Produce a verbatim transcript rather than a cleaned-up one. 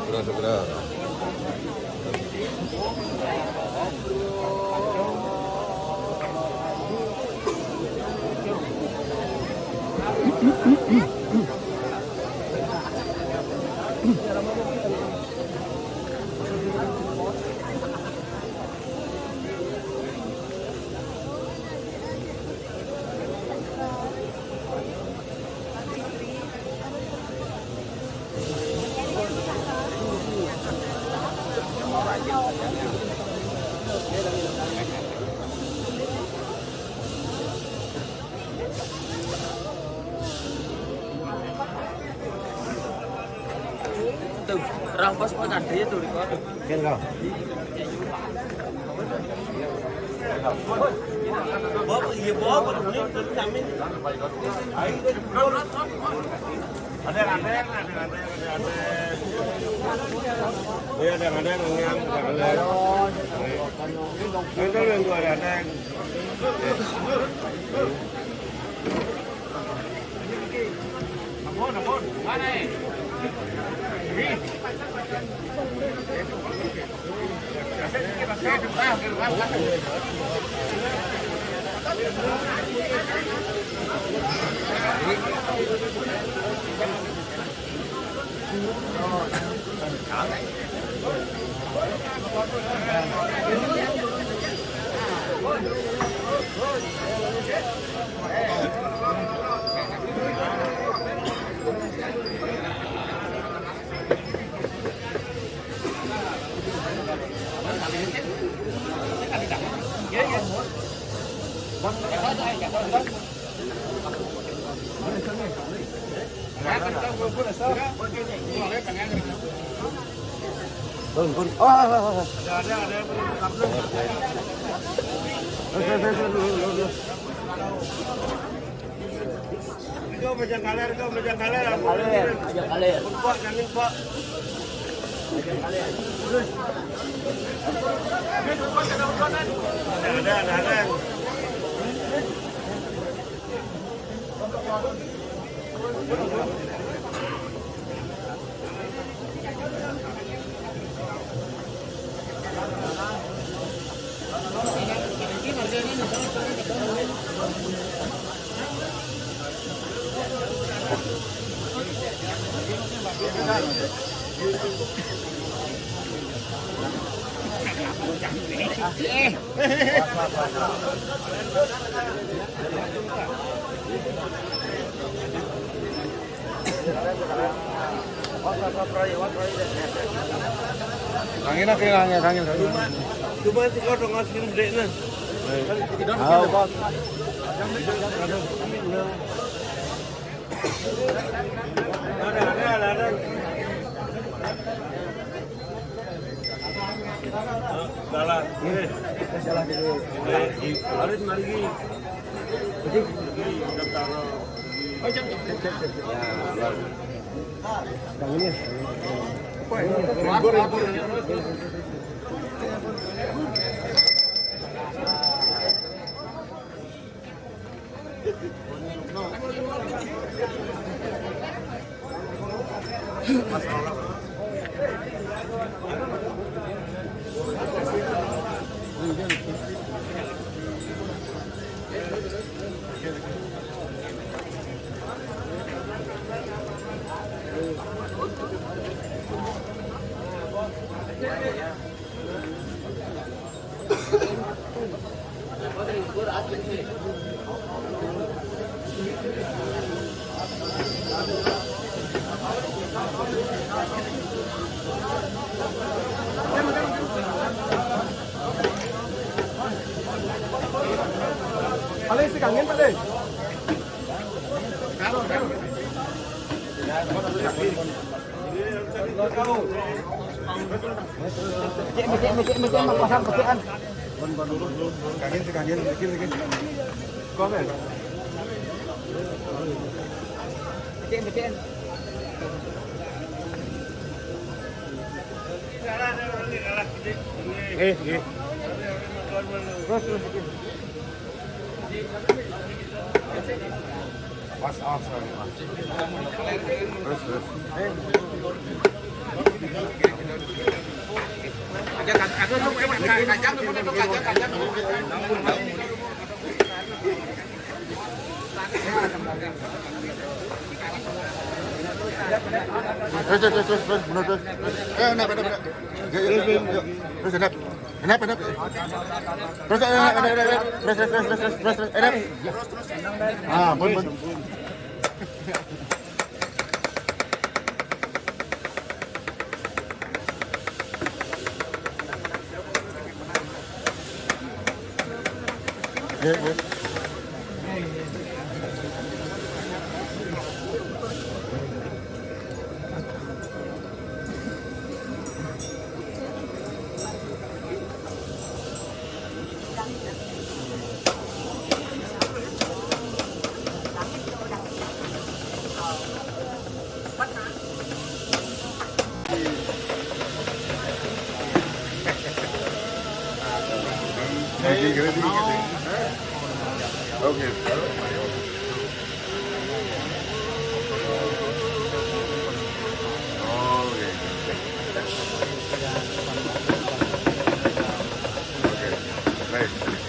Segera, segera. Tuh, rampas Pak Kadri itu, Riko. Kan kau. Bapak, iya, bapak, ini kami. Ada, ada, ada, ada, ada. Iya, ada, ada, yang, ada. Itu yang dua ada, ada. Pun, pun. Oh, oh, oh, oh. Ada, ada, ada. Terus, terus, terus, terus, terus, terus. Kau megang kaler, kau megang kaler, aku kaler, aja kaler. Pun, Pak, jangan, Pak. Megang kaler. Terus. Ada, ada, ada, ada. Kangin na, kangin, kangin. Cuma, cuma si kau dong, ngasih gede na. Ayo. Ada, ada, ada, ada. Salah. Salah dulu. Arit margi. Udah taruh. Cek, cek, cek, cek. Ya, yang ini. Mecek, mecek, mecek, mecek, pasang pecahan. Kagin, kagin, kagin, kagin. Komen. Mecek, mecek. Eh, eh. Terus, terus, terus. Pas, ah, sorry, Mas. Terus, terus. Eh. Kajang, kajang, kajang. Terus, terus, terus, terus, terus, bener, terus. Eh, enak, enak, enak. Yuk, yuk, yuk, yuk, yuk. Terus, enak. Enak, enak. Terus, enak, enak, enak, enak. Terus, terus, terus, terus, terus, terus, enak. Ah, pun, pun. Okay. Okay. Okay. Baik.